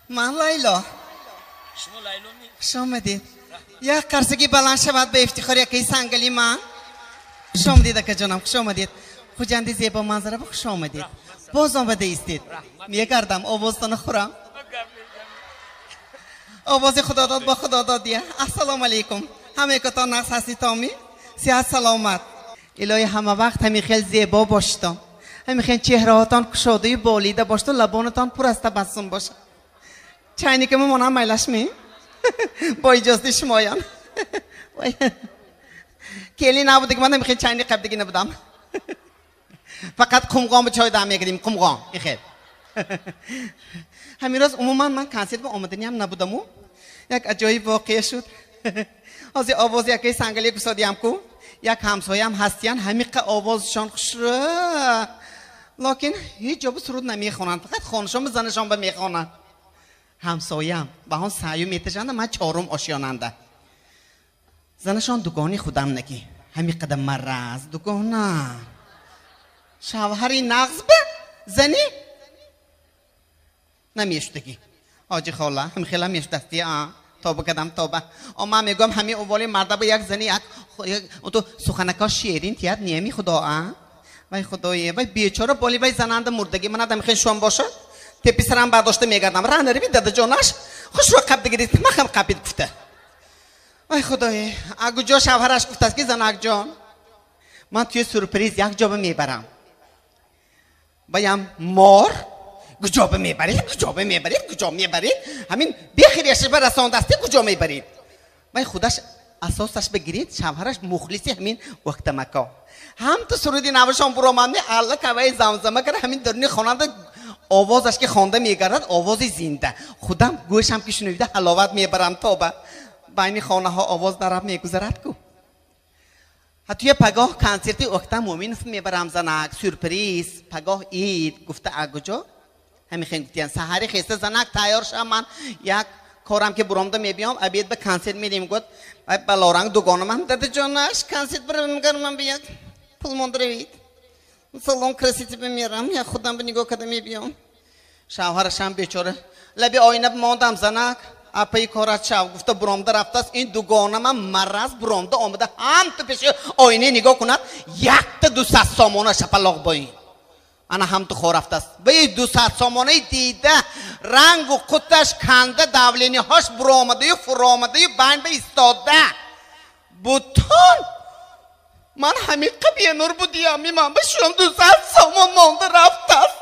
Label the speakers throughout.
Speaker 1: Ман Лайло.
Speaker 2: Шумо Лайло ми?
Speaker 1: Хуш омадед. Як қарсаги баланд шавад ба ифтихори якаи сангали ман. Хуш омадед, акаҷонам, хуш омадед. Хуҷанди зебо манзара ба хуш омадед. Боз омада истед. Мегардам, овозтона хӯрам. Овози худодод ба худодод я. Ассалому алайкум. Ҳамаи катон нағз ҳастед, Томи? Сиҳат саломат. Илоҳи ҳама вақт ҳамин хел зебо бошедон. Ҳамин хел чеҳраҳотон кушодаю болида бошаду лабонатон пур аз табассум бошад. Чайникама монам майлашми? Бо иҷозати шумоян. Келин набудаги ман ҳамин хел чайник қабдиги набудам. Фақат қумғон ба чой дам мекардим, қумғон. Ихел. Ҳамин рӯз умуман ман консерт ба омаданиам набудаму. Як аҷоиб воқеа шуд. Ҳозир овози якаи сангалия гусодиям ку. Як ҳамсоям ҳастиян, ҳамиқа овозшон хушрӯ. Локин ҳеҷ ҷо ба суруд намехонанд, фақат хонашон ба занашон ба мехонанд. Ҳамсоям ба он саю меташанда, ман чорум ошёнанда. Занашон дугони худам наки. Ҳамиқада маразд дугона. Шавҳари нағз ба зани намешудагӣ. Ҳоҷи хола, ҳамихела мешудасти, а? Тоба кадам тоба. О ман мегӯям ҳамин уволи марда ба як зани як ту суханако шерин тият неми худо, а? Вай худое, вай бечора боли вай зананда мурдагӣ манад ҳамихел шом бошад. Тепи сарам бардошта мегардам. Раҳ нарави дадаҷонаш. Хушро қабд гирифт, махам қапид гуфта. Вай худое, агуҷо шавҳараш гуфтааст ки занакҷон, ман туи сюрприз як ҷо ба мебарам. Баям мор куҷо ба мебаред, куҷо ба мебаред, куҷо мебаред? Ҳамин бехирияшаш ба расондасти куҷо мебаред? Вай худаш асосаш бигиред, шавҳараш мухлиси ҳамин вақтамако. Ҳам ту суруди навашон буромадни, алла каваи замзама кара ҳамин даруни хонанда овозаш ки хонда мегардад, овози зинда. Худам гӯшам ки шунавида ҳаловат мебарам тоба. Байни хонаҳо овоз дараб мегузарад ку. Ҳатуя пагоҳ консерти Октам Муъминов мебарам занак, сюрприз, пагоҳ ид, гуфта агуҷо? Ҳамин хел гуфтиян. Саҳари хеста занак тайёр шав, ман як корам ки буромда мебиём, обед ба консерт мерем гуфт. Вай балоранг дугонамам дадаҷонаш консерт барам гармам бияд. Пул монда равид. Салон красоты бимерам, як худам ба нигоҳ карда мебиём. Шавҳарашам бечора. Лаби оина мондам занак. Апаи корат шав гуфта буромда рафтааст. Ин дугонамам мараз буромда омада ҳам ту пеши оина нигоҳ кунад, якта 200 сомона шапалоқ бо ин. Ана ҳам ту хор рафтааст. Ба ин 200 сомонаи дида рангу қуташ канда давлениҳош буромадаю фуромадаю байн ба истода. Бутун ман ҳамиқа бенур будиям, ман ба шум 200 сомон монда рафтааст.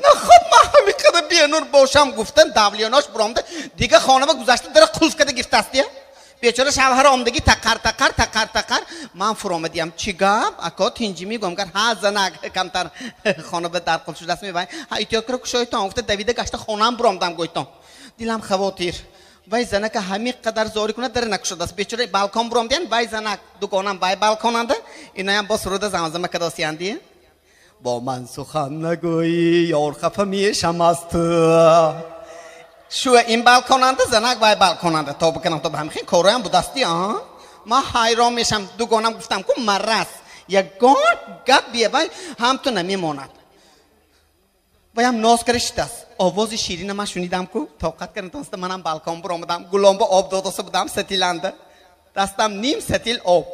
Speaker 1: Наход ман ҳамиқада бенур бошам гуфтан давлиёнош буромда дига хонама гузашта дара қулф када гирифтааст. Бечора шавҳар омдагӣ тақар тақар тақар тақар ман фуромадиям. Чӣ гап ако тинҷи мегӯям гар ҳа занак камтар хона ба дар қулф шудааст мебай ҳа эҳтиёт кара кушойтон гуфта давида гашта хонаам буромдам гӯйтон. Дилам хавотир. Вай занака ҳамин қадар зорӣ кунад дара накушодааст. Бечора балкон буромдиян вай занак дугонам вай балконанда иноям боз суруда замзама кадосиянди. Бо ман сухан нагӯӣ ёр хафа мешам аз ту. Шу ин балконанда занак вай балконанда то бикунам то ба ҳамин хел короям будасти, а? Ман ҳайрон мешам. Дугонам гуфтам ку мараз ягон гап биявай ҳам ту намемонад. Ваям ноз кара шидааст. Овози ширина ман шунидам ку тоқат кардам тоста манам балкон буромадам. Гуломба об додоса будам сатиланда. Дастам ним сатил об.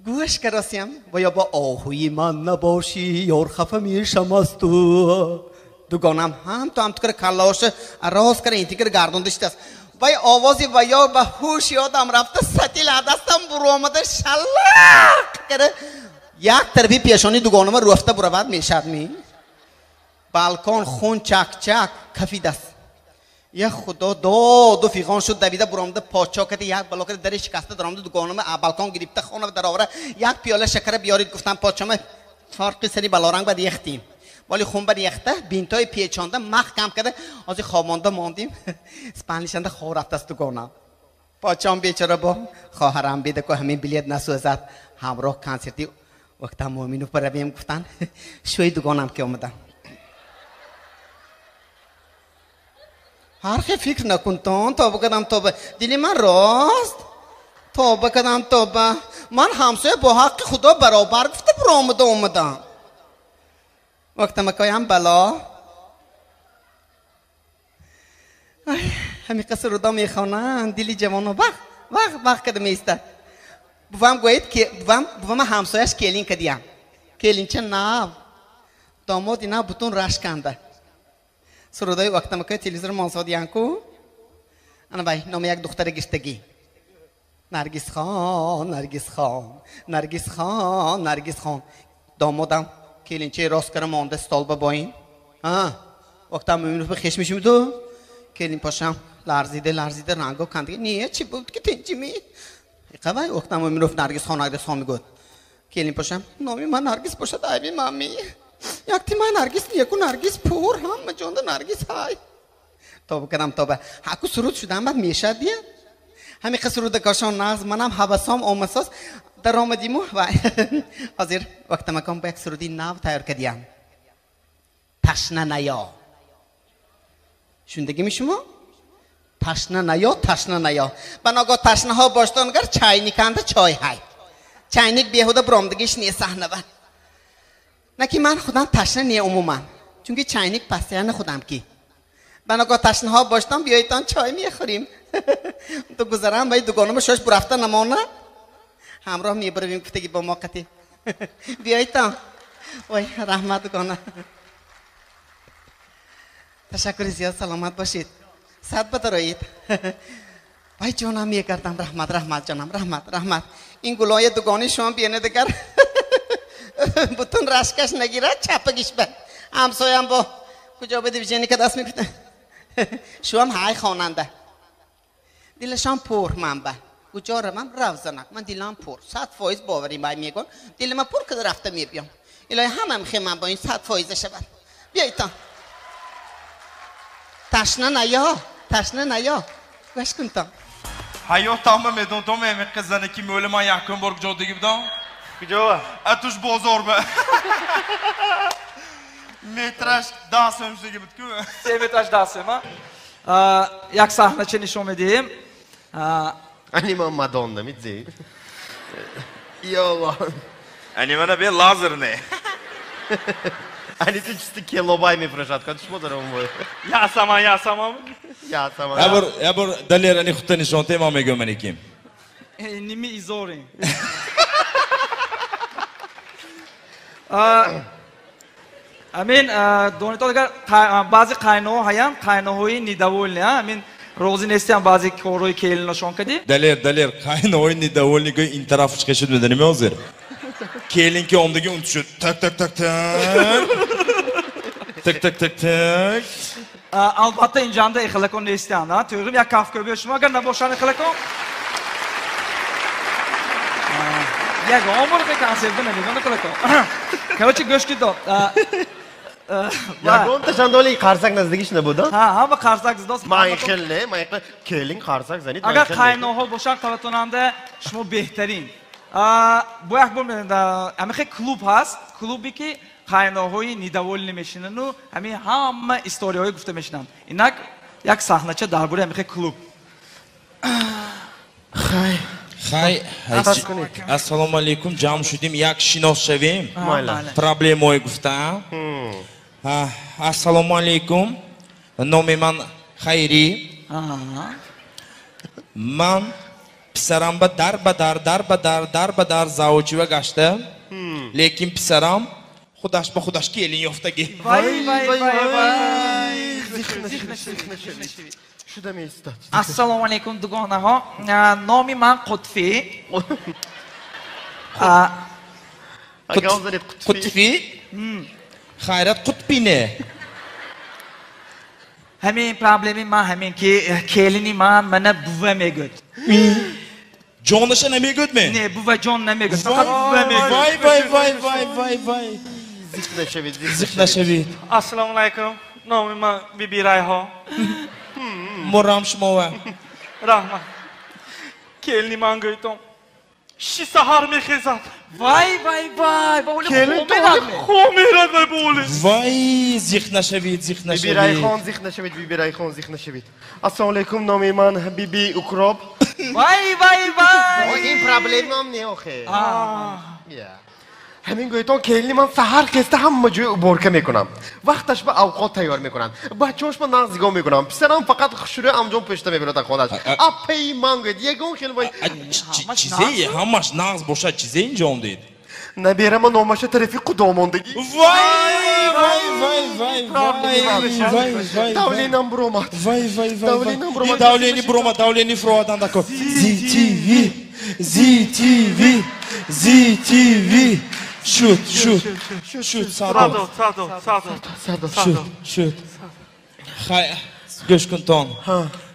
Speaker 1: Гӯш карасиям ва ё бо оҳуи ман набошӣ ёр хафа мешам аз ту. Дугонам ҳам ту ҳам ту кара каллаоша рост кара инти кара гардонда шидааст. Вай овози ва ё ба ҳуш ёдам рафта сатил аз дастам буромада шалақ кара як тарафи пешони дугонама рӯфта буравад мешад ми. Балкон хун чак-чак кафидаст. Я худо доду фиғон шуд давида буромда почо када як бало када дари шикаста даромда дугонама а балкон гирифта хона даровара як пиёла шакара биёрид гуфтам почома фарқи сари балоранг ба рехтим. Вале хун ба рехта бинтои печонда маҳкам када ҳозир хобонда мондим. Спанлишанда хоб рафтааст дугонам. Почом бечора бо хоҳарам бида ку ҳамин билет насӯзад ҳамроҳ консерти Октам Муъминов баравем гуфтан. Шӯи дугонам ки омадам. Ҳар хел фикр накунтон, тоба кадам тоба. Дили ман рост. Тоба кадам тоба. Ман ҳамсоя бо ҳаққи худо баробар гуфта буромада омадам. Вақтамакоям бало. Ҳамин қаср руда мехонанд, дили ҷавоно вақ вақ вақ када меистад. Бувам гӯед ки бувам ҳамсояш келин кадиям. Келинча нав. Домоди нав бутун рашканда. Сурудаи вақтамакои телевизор монсодиянку. Ана вай номи як духтари гиштагӣ. Наргиз хон, Наргиз хон, Наргиз хон, Наргиз хон. Домодам келинчаи рост кара монда столба боин. Вақтам мӯминов ба хеш мешумиду. Келин пошам ларзида ларзида ранго кандига. Не, чи буд ки тинчими? Иқавай вақтам мӯминов Наргиз хон, Наргиз хон мегӯяд. Келин пошам номи ман Наргиз бошад, айби мами. Якти ман Наргиз неку Наргиз пур, ҳама ҷонда Наргиз ҳай. Тоба кардам тоба. Ҳаку суруд шудам баъд мешад дия. Ҳамин қисм рудакошон нағз, манам ҳавасом омасоз даромадиму ва ҳозир вақтамакон ба як суруди нав тайёр кардиям. Ташна наё. Шундагими шумо? Ташна наё, ташна наё. Ба ногоҳ ташнаҳо боштонгар чайниканда чой ҳай. Чайник беҳуда буромдагиш не саҳнава. На ки ман худам ташна не умуман. Чунки чайник пастияни худам ки. Ба ногоҳ ташнаҳо боштон биёитон чой мехӯрим. Ту гузарам вай дугонама шош бурафта намона. Ҳамроҳ мебаравем гуфтаги бо мо қати. Биёитон. Ой, раҳмат дугона. Ташаккури зиёд, саломат бошед. Сад бадароед. Вай ҷонам мегардам, раҳмат, раҳмат ҷонам, раҳмат, раҳмат. Ин гулои дугони шумо биёне дигар. Бутун рашкаш нагирад, чапагиш ба. Ҳамсоям бо куҷо ба движение даст мекунад. Шуам ҳай хонанда. Дилашам пур ман ба. Куҷо равам равзанак. Ман дилам пур. 100% боварӣ май мегӯям. Дилама пур када рафта мебиём. Илоҳи ҳамам хемам бо ин 100% шавад. Биёйтон. Ташна наё, ташна наё. Гӯш кунтон.
Speaker 3: Ҳаётамма медонтом ҳамин зане ки мӯли ман якум бор куҷо диги будам?
Speaker 4: Куҷо?
Speaker 3: Атуш бозор ба. Метраш 10 сом шудаги буд ку.
Speaker 5: Се метраш 10 сом, а? Як саҳнача нишон медиҳем.
Speaker 4: Ани ман Мадонна мидзи. Йо Аллоҳ.
Speaker 3: Ани мана бе лазер не.
Speaker 4: Ани ту чисто келобай мефурӯшад. Кад шумо даром бой.
Speaker 3: Ясаман, ясаман.
Speaker 4: Ясаман.
Speaker 6: Ябор Далер ани худта нишон те ман мегӯям ани ким.
Speaker 5: Ними изорин. Амин донито дигар баъзе қайноҳо ҳаянд, қайноҳои недовольни, амин розӣ нестиям баъзе корҳои келинашон кадӣ.
Speaker 6: Далер, Далер, қайноҳои недовольни гӯй ин тараф чиқа шуд медонӣ ҳозир? Келин ки омдаги он шуд. Так так так так. Так так так так.
Speaker 5: Албатта инҷанда ихлакон нестианд, а? Тӯғрим як кафкӯбӣ шумо агар набошанд ихлакон. Ягон бор консерт намегӯянд ихлакон. Короче, гӯш кунед.
Speaker 4: Ягон ташандоли қарсак наздигиш набуд, а?
Speaker 5: Ҳа, ҳама қарсак зидост.
Speaker 4: Ман хел не, ман хел келин қарсак занид.
Speaker 5: Агар қайноҳо бошанд таватонанда шумо беҳтарин. Бо як бор ҳамин хел клуб ҳаст, клубе ки қайноҳои недовольни мешинану ҳамин ҳама историяҳое гуфта мешинанд. Инак як саҳнача дар бораи ҳамин хел клуб.
Speaker 4: Хай.
Speaker 6: Хай, ассалому алайкум, ҷамъ шудим, як шинос шавем. Проблемаҳое гуфтаам. Ассалому алайкум, номи ман Хайрӣ. Ман писарам ба дар ба дар, дар ба дар, дар ба дар завучива гашта. Лекин писарам худаш ба худаш келин ёфтагӣ.
Speaker 5: Вай, вай, вай, вай.
Speaker 4: Шуда меистад.
Speaker 5: Ассалому алайкум, дугонаҳо. Номи ман Қутфӣ.
Speaker 6: Қутфӣ? Хайрат Қутбӣ не?
Speaker 5: Ҳамин проблеми ман ҳамин ки келини ман мана бува мегӯяд.
Speaker 6: Ҷонаша намегӯяд ме?
Speaker 5: Не, бува ҷон намегӯяд. Фақат бува мегӯяд.
Speaker 6: Вай, вай, вай, вай, вай, вай.
Speaker 4: Зиқ нашавед,
Speaker 6: зиқ нашавед.
Speaker 3: Ассалому алайкум. Номи ман Биби Райҳо.
Speaker 6: Мурам шумова.
Speaker 3: Раҳмат. Келини ман гӯйтом. Ши саҳар мехезад.
Speaker 5: Вай, вай, вай.
Speaker 3: Келин хо мерад вай боли.
Speaker 6: Вай, зиқ нашавед, зиқ нашавед.
Speaker 4: Биби Райхон зиқ нашавед, Биби Райхон зиқ нашавед. Ассалому алайкум, номи ман Биби Укроп.
Speaker 5: Вай, вай, вай.
Speaker 4: Ин проблемам не охе. Ҳамин гӯятон келини ман саҳар хеста ҳама ҷои уборка мекунам. Вақташ ба авқот тайёр мекунам. Бачаҳош ба нағз нигоҳ мекунам. Писарам фақат хушрӯ амҷон пӯшта мебирад аз хонаш. Апаи ман гӯяд, ягон хел вай.
Speaker 6: Чизе ҳамаш нағз бошад, чизе инҷо омдед?
Speaker 4: Наберама номаша тарафи худо мондагӣ.
Speaker 6: Вай, вай, вай, вай, вай, вай.
Speaker 4: Давленам буромад.
Speaker 6: Вай, вай, вай.
Speaker 4: Давленам буромад.
Speaker 6: Давлени буромад, давлени фуроадан дако. ZTV, ZTV, ZTV. Шуд, шуд, шуд, садо.
Speaker 3: Садо, садо,
Speaker 4: садо.
Speaker 6: Шуд, шуд. Хай, гӯш кун тон.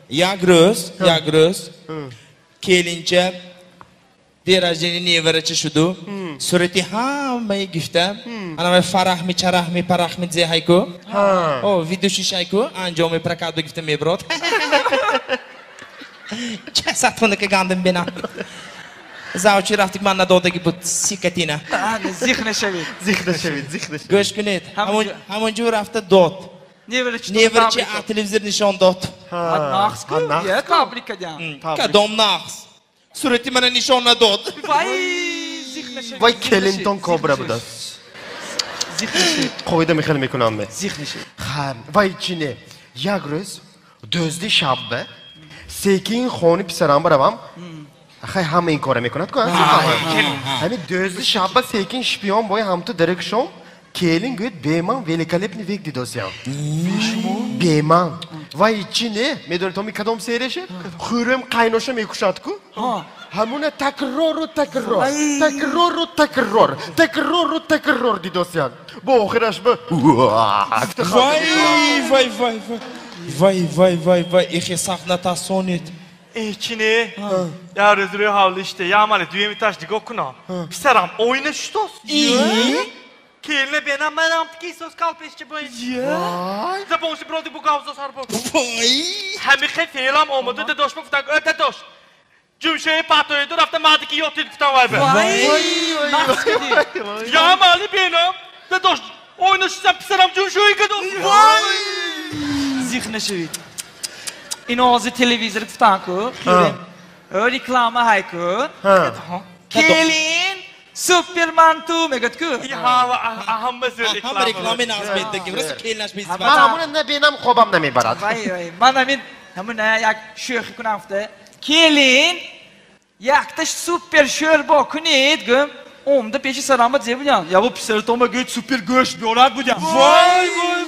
Speaker 6: Як рӯз, як рӯз келинча день рождения неварача шуду. Сурати ҳамаи гифта. Ана фарахми, чарахми, парахми зеҳайку. О, видушишайку, анҷоми прокату гифта меброд. Часат хунука гандим бина. Завчи рафтик ман надодаги буд сикатина.
Speaker 5: Зих нашавид.
Speaker 4: Зих нашавид, зих нашавид.
Speaker 6: Гӯш кунед. Ҳамон ҷо рафта дод. Неварачи а телевизор нишон дод.
Speaker 5: Нағз ку? Я табрик кардям.
Speaker 6: Кадом нағз? Сурати мана нишон надод.
Speaker 5: Вай, зих нашавид.
Speaker 4: Вай келинтон кобра будааст.
Speaker 5: Зих нашавид.
Speaker 4: Қоида мехел мекунам ме.
Speaker 5: Зих нашавид.
Speaker 4: Ха, вай чи не? Як рӯз дӯзди шабба секин хони писарам баравам. Хай ҳама ин кора мекунад ку? Ҳамин дӯзди шабба секин шпион бой ҳамту даракшом келин гӯяд беман великолепный век дидосиям. Беман. Вай чи не? Медонед томи кадом серия шед? Хӯрем қайноша мекушад ку? Ҳамуна такрору такрор, такрору такрор, такрору такрор дидосиям. Бо охираш ба
Speaker 6: Вай, вай, вай, вай. Вай, вай, вай, вай, ихе сахт натасонед.
Speaker 3: Э, чи не? Я рӯз рӯи ҳавлӣ ште, я амале дуюми этаж нигоҳ кунам. Писарам оина шудост. Келина бенам манам тики сос калпешчи бой. Забонши броди бу гавзо сар бо. Ҳамихе феълам омада дадош гуфтан, э дадош. Ҷумшаи патоиду рафта мадики ётид гуфтан вай ба. Я амале бенам дадош оина шудам писарам ҷумшаи кадост.
Speaker 5: Зих нашавид. Ино ҳозир телевизор гуфтан ку. Реклама ҳай ку. Келин суперманту мегӯяд ку.
Speaker 3: Ҳама зӯр
Speaker 6: Ҳама реклами нағз меддагим. Рост келинаш
Speaker 4: Ман ҳамуна набинам хобам намебарад.
Speaker 5: Вай, вай, ман ҳамин ҳамуна як шӯхӣ кунам гуфта. Келин якта супер шӯрбо кунед гӯм. Омда пеши сарама зе будям. Я бу писаратонба гӯяд супер гӯшт биёрад будям.
Speaker 6: Вай, вай,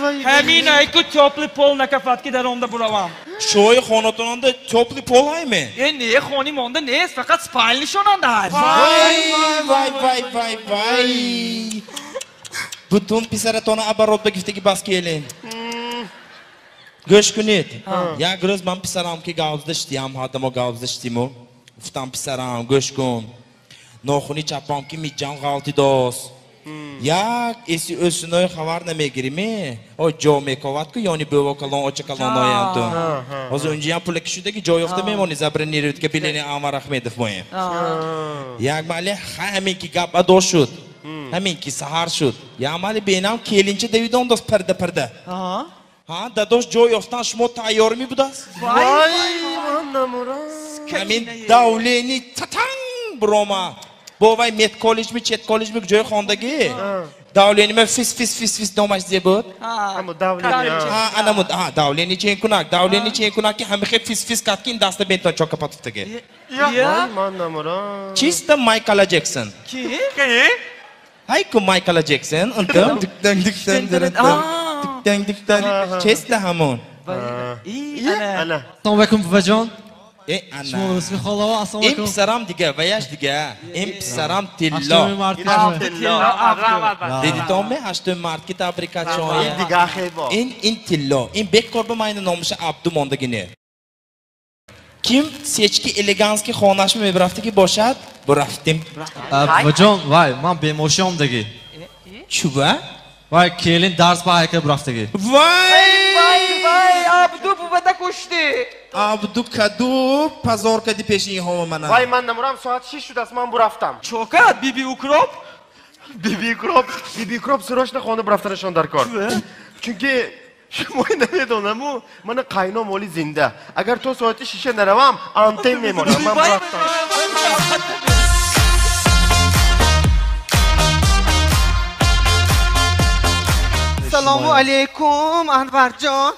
Speaker 6: вай.
Speaker 5: Ҳамин айку тёплый пол накафат ки дар омда буравам.
Speaker 6: Шои хонатонанда тёплый пол ҳайме?
Speaker 5: Э, не, хони монда нест, фақат спальни шонанда ҳаст.
Speaker 6: Вай, вай, вай, вай, вай. Бутун писаратона оборот ба гифтаги бас келин. Гӯш кунед. Як рӯз ман писарам ки гавзда штиям, ҳадамо гавзда штиму. Гуфтам писарам, гӯш кун. Нохуни чапам ки миҷам ғалтидост. Як эси өсуной хабар намегириме. О ҷо мековад ку ёни бӯво калон оча калон оянту. Ҳозир унҷиям пулаки шудаги ҷо ёфта мемони забронировать ка билени Анвар Ахмедов моем. Як мали ҳамин ки гап адо шуд. Ҳамин ки саҳар шуд. Як мали бенам келинча давидон дост парда парда. Ҳа, дадош ҷо ёфтан шумо тайёр мебудаст?
Speaker 4: Вай, ман намурам.
Speaker 6: Ҳамин давлени татанг буромад. Бо вай медколлеҷми, чет коллеҷми ҷои хондагӣ. Давленима фис фис фис фис номаш зе буд.
Speaker 4: Ҳамо давлени.
Speaker 6: Ҳа, анамуд, ҳа, давлени чен кунак, давлени чен кунак ки ҳамихе фис фис кард ки ин даста бентон чока патуфтаги.
Speaker 4: Вай, ман намурам.
Speaker 6: Чисто Майкла Джексон.
Speaker 5: Ки?
Speaker 3: Ки?
Speaker 6: Ҳай ку Майкла Джексон, унтам дик-дан дик-дан дик-дан дик-дан дик-дан. Чисто ҳамон.
Speaker 4: Ана.
Speaker 7: Ассалому алайкум, буваҷон.
Speaker 6: Э,
Speaker 7: Шумо
Speaker 6: ана.
Speaker 7: Русми холаво, ассалому
Speaker 6: Ин
Speaker 7: алайкум.
Speaker 6: писарам дига, ваяш дига. Ин писарам тилло.
Speaker 7: Ҳаштуми март.
Speaker 6: Дидитонме 8 март ки табрикат
Speaker 4: Ин
Speaker 6: шоя.
Speaker 4: дига хебо.
Speaker 6: Ин тилло. Ин бекор ба майна номуша Абду мондагине. Ким сечки элегантский хонашма мебрафтаги бошад, бурафтим.
Speaker 7: Буваҷон, вай, ман беморши омдагӣ.
Speaker 6: Чува?
Speaker 7: Вай, келин дарс ба ҳайка бурафтагӣ.
Speaker 6: Вай!
Speaker 5: Вай, вай, Абду бувада кушти.
Speaker 6: Абду каду пазор кади пеши инҳома мана.
Speaker 4: Вай, ман намурам, соат 6 шудааст, ман бурафтам.
Speaker 5: Чока, биби укроп?
Speaker 4: Биби Укроп, Биби Укроп срочно хона бурафтанашон дар кор. Чунки шумо намедонаму, мана қайном оли зинда. Агар то соати 6 наравам, антен мемонам. Ман
Speaker 5: Вай,
Speaker 4: бурафтам.
Speaker 5: вай, вай.
Speaker 1: Ассалому алейкум, Анварҷон.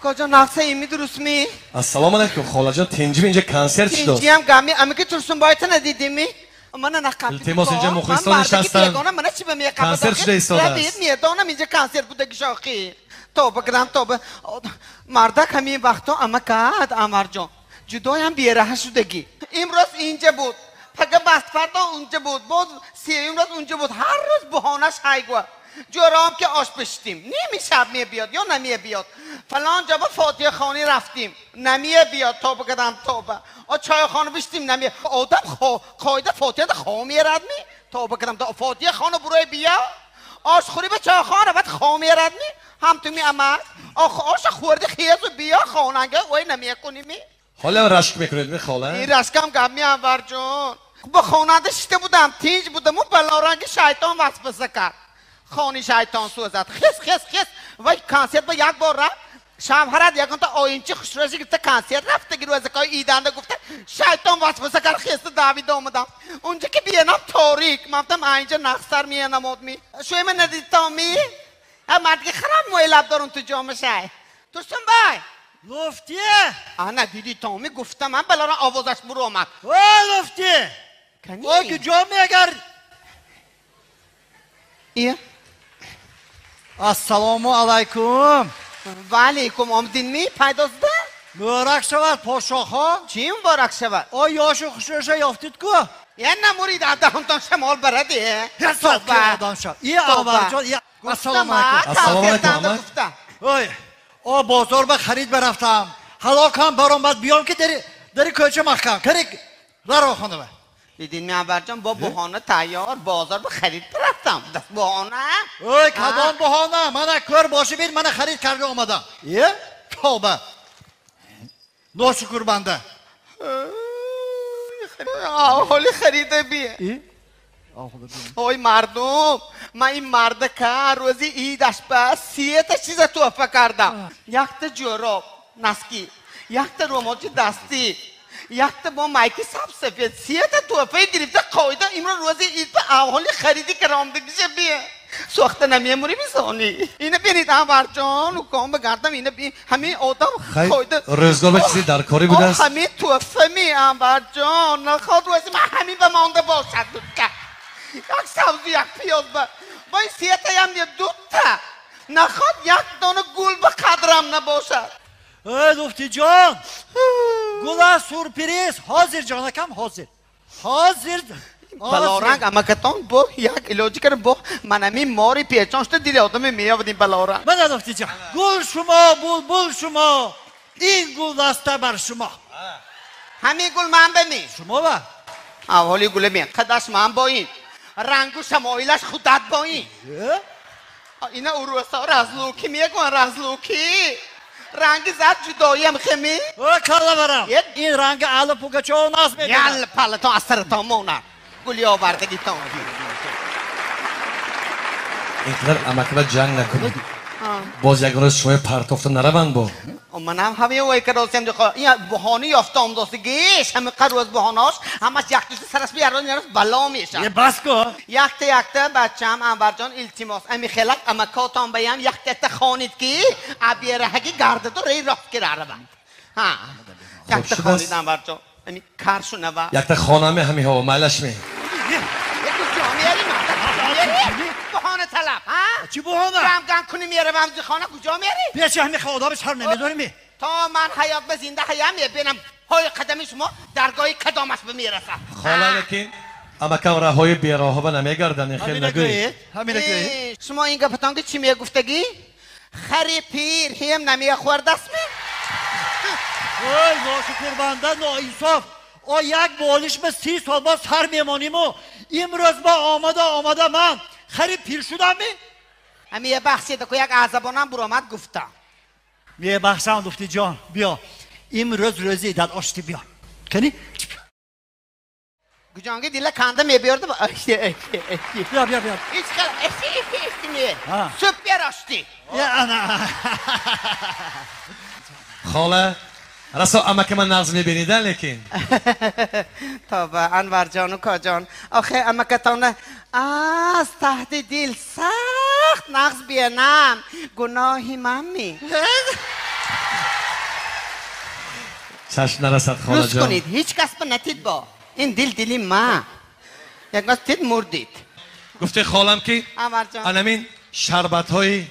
Speaker 1: Коҷон нақса ими дурустми?
Speaker 8: Ассалому алейкум, холаҷон, тинҷими инҷа консерт шуд.
Speaker 1: Тинҷиям гами, амики Турсунбоята надидими? Мана нақаб.
Speaker 8: Илтимос инҷа мухлисон нишастанд.
Speaker 1: Мана чи ба меқаб.
Speaker 8: Консерт шуда истодааст.
Speaker 1: Медонам инҷа консерт будаги шохи. Тоба грам тоба. Мардак ҳамин вақто амакад, Анварҷон. Ҷудоям бераҳа шудаги. Имрӯз инҷа буд. Пага бастфардо унҷа буд. Боз сеюм рӯз унҷа буд. Ҳар рӯз буҳонаш ҳайгва. Ҷӯром ки ош пиштим. Ними шаб мебиёд ё намебиёд. Фалон ҷо ба фотиҳахонӣ рафтим. Намебиёд тоба кардам тоба. О чойхона биштим наме. Одам қоида фотиҳада хо мерадми? Тоба кардам тоба. Фотиҳахона бурои бия. Ошхӯрӣ ба чойхона равад хо мерадми? Ҳам ту ми амак. Оша хӯрди хезу бия хонанга ой намекуними?
Speaker 8: Ҳолам рашк мекунед ми хола?
Speaker 1: Ин рашкам гап ми Анварҷон. Ба хонанда шишта будам, тинҷ будаму балоранги шайтон васваса кард. Хони шайтон сӯзад. Хес, хес, хес. Вай консерт ба як бор рафт. Шавҳарат ягонта оинчи хушрӯши гирифта консерт рафта гирӯзакои иданда гуфта шайтон васваса кард, хеста давида омадам. Унҷа ки биенам торик. Ман гуфтам айнҷа нақсар миенамод ми. Шӯйма надидтон ми? А мардики харам мӯйлаб дорум ту ҷомашай. Турсунбай!
Speaker 9: Луфти!
Speaker 1: Ана дидитон ми гуфтам ман балора овозаш буромад.
Speaker 9: О, Луфти! О, куҷо мегард?
Speaker 1: Ия?
Speaker 9: Ассалому алайкум.
Speaker 1: Ва алейкум. Омадинми? Пайдо шуда?
Speaker 9: Муборак шавад, подшоҳон.
Speaker 1: Чӣ муборак шавад?
Speaker 9: О, ёшу хушрӯша ёфтид ку?
Speaker 1: Я намурид, адаҳонтон шамол барад, э.
Speaker 9: Одам шав. И Анварҷон, и ассалому алайкум.
Speaker 8: Ассалому алайкум, амак.
Speaker 9: Ой, о бозор ба харид барафтам. Ҳалокам баромад, биём ки дари кӯча маҳкам. Карик раро хонава.
Speaker 1: Дидин ми Анварҷон, бо буҳона тайёр, бозор ба харид рафтам. Даст буҳона?
Speaker 9: Ой, кадом буҳона? Мана кор боши бир, мана харид карда омадам. Е? Тоба. Ношукр банда.
Speaker 1: Ҳоли харида би. Ой мардум, ман ин мардака рӯзи идаш ба сета чиза туҳфа кардам. Якта ҷӯроб, наски, якта рӯмолчи дастӣ, якта бо майки сабсафед, сета туҳфаи гирифта қоида имрӯз рӯзи ид ба авҳоли хариди каромдагиша би. Сохта намемурӣ бисонӣ. Ина бинед Анварҷон, уком багардам, ина би ҳамин одам қоида.
Speaker 8: Рӯзгор ба чизи даркорӣ будааст?
Speaker 1: Ҳамин туҳфа ми Анварҷон, наход рӯзи ман ҳамин ба монда бошад дудка. Як сабзу як пиёз ба. Бо ин сетаям не дута. Наход як дона гул ба қадрам набошад.
Speaker 9: Эй, Луфтиҷон! Гула сюрприз! Ҳозир ҷонакам, ҳозир. Ҳозир.
Speaker 1: Балоранг амакатон бо як илоҷи кардам бо манами мори печон шуда дили одаме меёвадим балоранг.
Speaker 9: Мана Луфтиҷон, гул шумо, булбул шумо, ин гул даста бар шумо.
Speaker 1: Ҳамин гул ман ба ми?
Speaker 9: Шумо ба?
Speaker 1: Аввали гуле мен, қадаш ман бо ин. Рангу шамоилаш худат бо ин. Ина урусо разлуки мегӯянд, разлуки. Ранги зад ҷудоиам хеми?
Speaker 9: О, калла барам. Ин ранги Алла Пугачёва нас медонад.
Speaker 1: Ял паллатон аз саратон монад. Гули овардагитон.
Speaker 8: Ин қадар амакива ҷанг накунед. Боз як рӯз шумои партофта нараванд бо.
Speaker 1: Манам ҳамин ой кардосем дихо. Ин буҳони ёфта омдост геш ҳамин қар рӯз буҳонааш ҳамаш яктушта сараш биярон ярос бало мешавад.
Speaker 9: Е бас ку.
Speaker 1: Якта якта бачам Анварҷон илтимос. Ами хелак амакотон баям якта якта хонид ки абераҳаги гардаду рей рост кираравад. Ҳа. Якта хонид Анварҷон. Ами кар шунава.
Speaker 8: Якта хонаме ҳамиҳо майлаш ме.
Speaker 1: Буҳона талаб, ҳа?
Speaker 9: Чӣ буҳона?
Speaker 1: Гам-гам кунӣ меравам зи хона, куҷо мерӣ?
Speaker 9: Пеши ҳамин одами шарм намедонӣ ме?
Speaker 1: То ман ҳаёт ба зинда ҳаям мебинам, ҳои қадами шумо даргоҳи кадомаш ба мерасад.
Speaker 8: Хола лекин амакам раҳои бероҳаба намегарданд, ин хел нагӯед.
Speaker 9: Ҳамина гӯед.
Speaker 1: Шумо ин гапатон ки чӣ мегуфтагӣ? Хари пир ҳем намехӯрдаст ме?
Speaker 9: Ой, ношукр банда, ноинсоф. О як болиш ба 30 сол боз сар мемониму имрӯз ба омада ман хари пир шудам ми?
Speaker 1: Мебахшед, ку як азабонам буромад гуфта.
Speaker 9: Мебахшам, Луфтиҷон, биё. Имрӯз рӯзи идат ошти биё. Кани?
Speaker 1: Гуҷонги дила канда мебиёрд.
Speaker 9: Биё, биё, биё.
Speaker 1: Ҳеч хел эшти не. Супер ошти.
Speaker 9: Я ана.
Speaker 8: Хола, Расо амаки ман нағз мебинида лекин.
Speaker 1: Тоба Анвар ҷон, ука ҷон. Охе амакатона аз таҳти дил сахт нағз бинам. Гуноҳи ман ми?
Speaker 8: Чашм нарасад
Speaker 1: Лутф
Speaker 8: холаҷон.
Speaker 1: Кунед, ҳеҷ кас ба натид бо. Ин дил дили ма. Як вақт тид мурдид.
Speaker 8: Гуфте холам ки
Speaker 1: Анвар ҷон.
Speaker 8: Анамин шарбатҳои